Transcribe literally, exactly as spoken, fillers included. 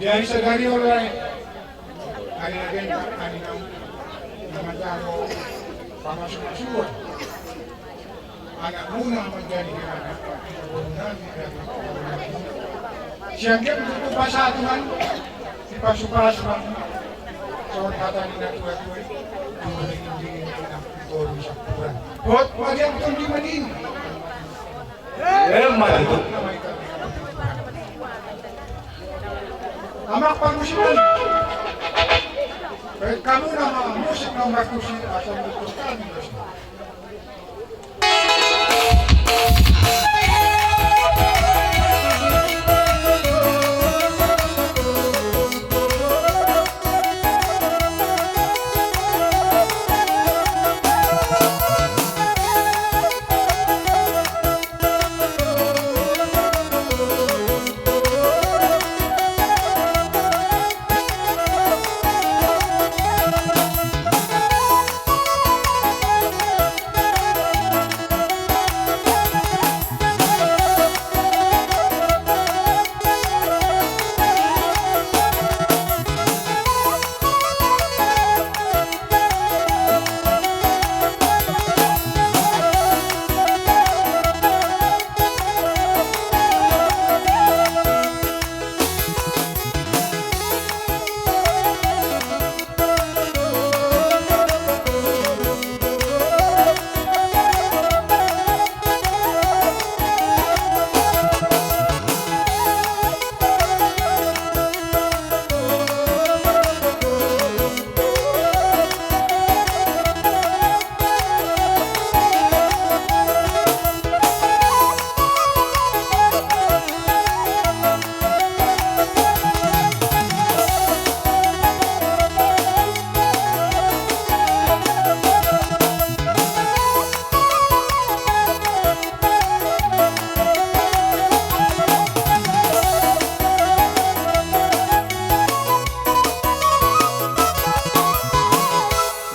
Jadi sadari on lae, ari na denggan, ari na, na manjalo pamasumasuon anakmuna manjadi anak. Sian dia tutu pasa Tuhan, dipasupasu ma. Songon hata ni natuatua i, dua ringgit di anak, dua ringgit sampuran. Hot, bagian tondi madin. Emma tutu. Amak parmusikan. Baik, kamu nama musik nomor tusi asal betul kami.